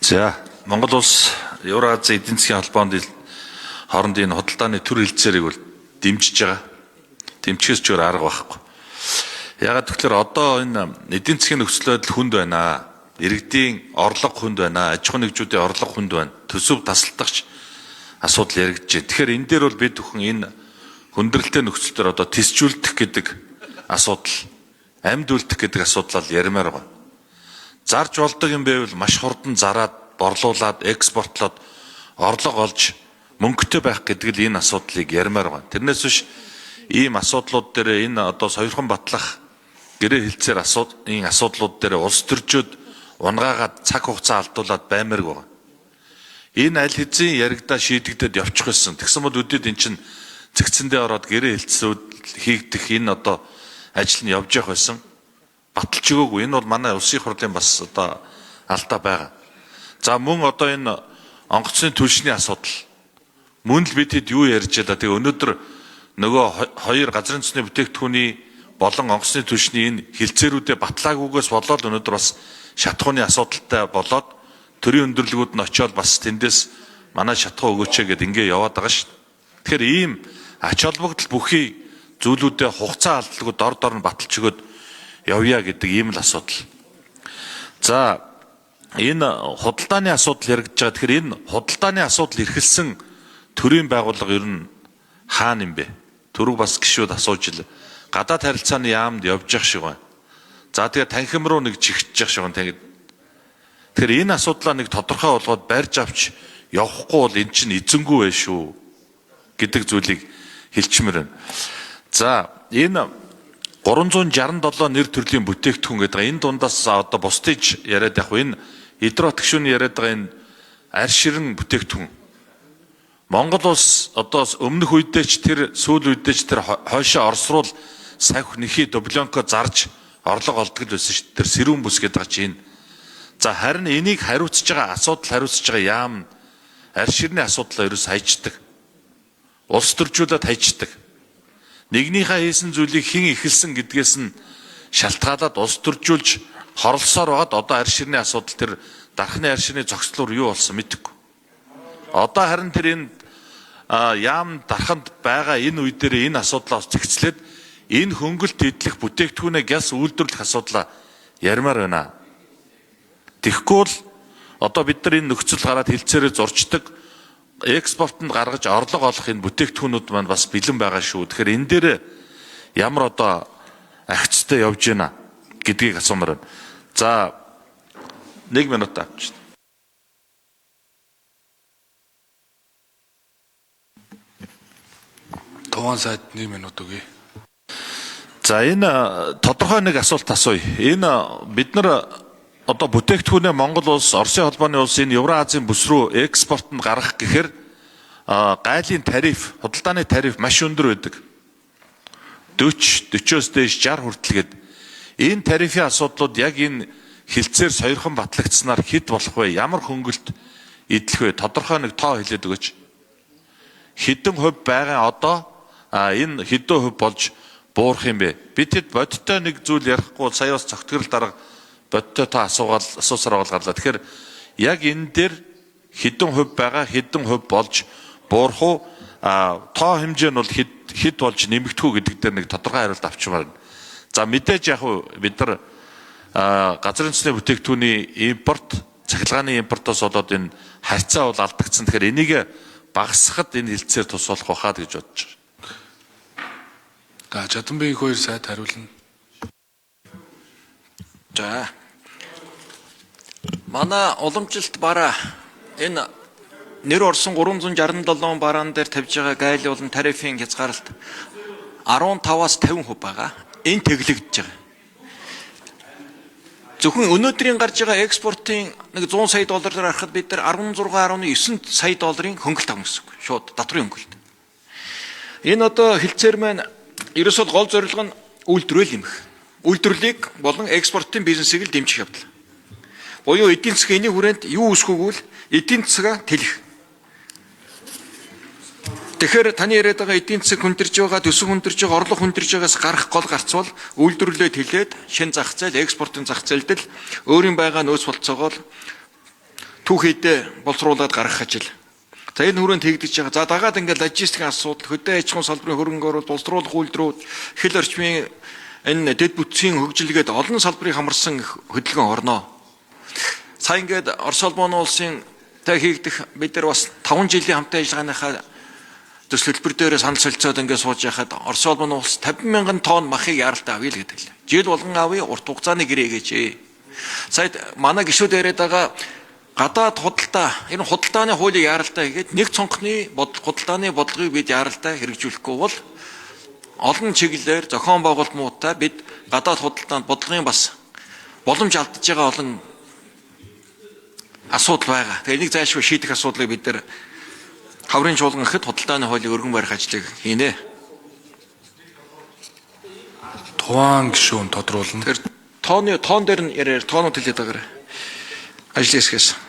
За, Монгол улс Евразийн эдийн засгийн холбоонд хоорондын энэ худалдааны төр хэлцээрийг бол дэмжиж байгаа. Дэмжихээс ч өөр арга байхгүй. Ягаад гэвэл одоо энэ эдийн засгийн нөхцөл байдал хүнд байна. Иргэдийн орлого хүнд байна. Аж ахуйн нэгжүүдийн орлого хүнд байна. Төсөв тасалдагч асуудал яригдж байна. Тэгэхээр энэ дээр бол бид бүхэн энэ хүндрэлтэй нөхцөл дээр одоо тисжүүлдэх гэдэг асуудал, амьд үлдэх гэдэг асуудлал ярмаар байна. Зарж болдог юм байвал маш хурдан зараад, борлуулад, экспортлоод орлого олж мөнгөтэй байх гэдэг л энэ асуудлыг ярмаар байна. Тэрнээс биш ийм асуудлууд дээр энэ одоо сойрхон батлах гэрээ хэлцээр энэ асуудлууд дээр улс төрчөөд унгаагаад цаг хугацаа алдуулаад баймааргүй байна. Энэ аль хэзээ яригдаа шийдэгдээд явчих байсан. Тэгсэн бол үдээд эн чинь зэгцэндээ ороод гэрээ хэлцүүд хийгдэх энэ одоо ажил нь явж явах байсан. Баталж өгөөгүй. Энэ бол манай улсын хурлын бас одоо алдаа байгаа. За мөн одоо энэ онгоцны түлшний асуудал. Мөн л бид хэд юу ярьж байлаа. Тэгээ өнөөдөр нөгөө хоёр газрын цэсний бүтээгдэхүүний болон онгоцны түлшний энэ хилцээрүүдээ батлаагүйгээс болоод өнөөдөр бас шатхууны асуудалтай болоод төрийн өндөрлөгүүд нь очиод бас тэндээс манай шатхуу өгөөч гэд ингээ яваад байгаа шүү дээ. Тэгэхээр ийм ач холбогдол бүхий зүйлүүдээ хугацаа алдалгүй дор дор нь баталж өгөөд явъя гэдэг ийм л асуудал. За энэ худалдааны асуудал яригдж байгаа. Тэгэхээр энэ худалдааны асуудал эрхэлсэн төрийн байгууллага ер нь хаана юм бэ? Төрөг бас гişүүд асууж ил. Гадаад харилцааны яамд явж явах шиг байна. За тэгээ танхим руу нэг чигтж явах шиг байна. Тэгэхээр энэ асуудлаа нэг тодорхой болгоод барьж авч явахгүй бол эн чинь эзэнгүй байх шүү гэдэг зүйлийг хэлчмээр байна. За энэ 367 нэр төрлийн бүтээгдэхүүн гэдэг энэ дундаас одоо бусдыг яриад яг энэ Идрот гишүүний яриад байгаа энэ арширэн бүтээгдэхүүн. Монгол улс одоо өмнөх үедээ ч тэр сүүл үедээ ч тэр хойшоо Орос руу савх нэхий дубленко зарж орлого олдог л байсан шүү дээ. Тэр сэрүүн бүс гэдэг чинь энэ. За харин энийг хариуцж байгаа асуудал хариуцж байгаа яам арширны асуудлаа ерөөс хайчдаг. Улс төржүүлээд хайчдаг. Нэгнийхээ хийсэн зүйлийг хэн эхэлсэн гэдгээс нь шалтгаалаад улс төржүүлж хоролсоор байгаад одоо арширны асуудал тэр дархны арширны зогслоор юу болсон мэдэхгүй. Одоо харин тэр энэ яам дарханд байгаа энэ үе дээр энэ асуудлаа бас зэгцлээд энэ хөнгөлт эдлэх бүтээгдэхүүнээ гяс үйлдвэрлэх асуудлаа ярмаар байна. Тэгэхгүй бол одоо бид нар энэ нөхцөл гараад хилцээрээ зурчдаг экспортод гаргаж орлого олох энэ бүтээгдэхүүнүүд маань бас бэлэн байгаа шүү. Тэгэхээр энэ дээр ямар одоо агцтай явж байна гэдгийг асуумаар байна. За 1 минут авчих. Туван сайд 1 минут өгье. За энэ тодорхой нэг асуулт асууя. Энэ бид нар одоо бүтээгдэхүүнээ Монгол улс, Оросын холбооны улс энэ Евроазийн бүс рүү экспортод гаргах гэхээр гайлын тариф, худалдааны тариф маш өндөр байдаг. 40, 40-оос дээш 60 хүртэл гээд энэ тарифын асуудлууд яг энэ хилцээр сойрхон батлагдсанаар хэд болох вэ? Ямар хөнгөлт эдлэх вэ? Тодорхой нэг тоо хэлээд өгөөч. Хэдэн хувь байгаа одоо энэ хэдэн хувь болж буурах юм бэ? Бид хэд бодиттой нэг зүйл ярихгүй сая бас цогтгорл дарга бодиттой та асуугаал асуусаар бол гарлаа. Тэгэхээр яг энэ дээр хэдэн хувь байгаа, хэдэн хувь болж буурах уу? Тоо хэмжээ нь бол хэд болж нэмэгдэх үү гэдэг дээр нэг тодорхой хариулт авчмаар байна. За мэдээж яг бид нар газрын цэсний бүтээгдэхүүний импорт, цахилгааны импортоос болоод энэ харьцаа бол алдагдсан. Тэгэхээр энийг багасгахад энэ хилцээр тус болох байхад гэж бодож байгаа. За Чаданбийн хоёр сайд хариулна. За манай уламжлалт бараа энэ нэр орсон 367 бараан дээр тавьж байгаа гайл болон тарифын хязгаарлалт 15-аас 50% байгаа. Энэ тэглэгдэж байгаа. Зөвхөн өнөөдрийн гарч байгаа экспортын нэг 100 сая доллараар харахад бид нар 16.9 сая долларын хөнгөлт авна гэсэн үг. Шууд татврын хөнгөлт. Энэ одоо хилцээр маань ерөөсөө гол зорилго нь үйлдвэрлэл нэмэх. Үйлдвэрлэлийг болон экспортын бизнесийг л дэмжих явдал. Буюу эдийн засгийн энэний хүрээнд юу үүсгэв гэвэл эдийн засгаа тэлэх. Тэгэхээр таны яриад байгаа эдийн засаг хүндэрж байгаа, төсөв хүндэрж байгаа, орлого хүндэрж байгаас гарах гол гарц бол үйлдвэрлэлээ тэлээд шин зах зээл, экспортын зах зээлд л өөрийн байгаа нөөц болцоогоо л Түүхийдээ боловсруулад гаргах ажил. За энэ хүрээнд хийгдэж байгаа. За дагаад ингээд логистикийн асуудал, хөдөө аж ахуйн салбарын хөрөнгө оруулалт, боловсруулах үйлдвэрүүд, хэл орчмын энэ дэд бүтцийн хөгжилгээд олон салбарыг хамарсан хөдөлгөөн орно. Сая ингээд Орос улбаны улсын тай хийгдэх бид нар бас 5 жилийн хамтын ажиллагааныхаа төс төлбөр дээр санал солилцоод ингээд сууж яхад Орос улбаны улс 50 мянган тонн махыг яаралтай авъя л гэдэг л. Жил болгон авъя, урт хугацааны гэрээ гэж. Сая манай гишүүд яриад байгаа гадаад худалдаа, энэ худалдааны хуулийг яаралтай хийгээд нэг цонхны худалдааны бодлогыг бид яаралтай хэрэгжүүлэхгүй бол олон чиглэлээр зохион байгуулалт муутай бид гадаад худалдаанд бодлогын бас боломж алдаж байгаа олон асуудал байгаа. Тэгээ энийг зайлшгүй шийдэх асуудлыг бид нар хаврын чуулган гэхэд худалдааны хуулийг өргөн барих ажлыг хийнэ. Туваан гишүүн тодруулна. Тэгэхээр тооны тоон дээр нь яриар тоонууд хэлээд байгаарай. Ажлын хэсгээс.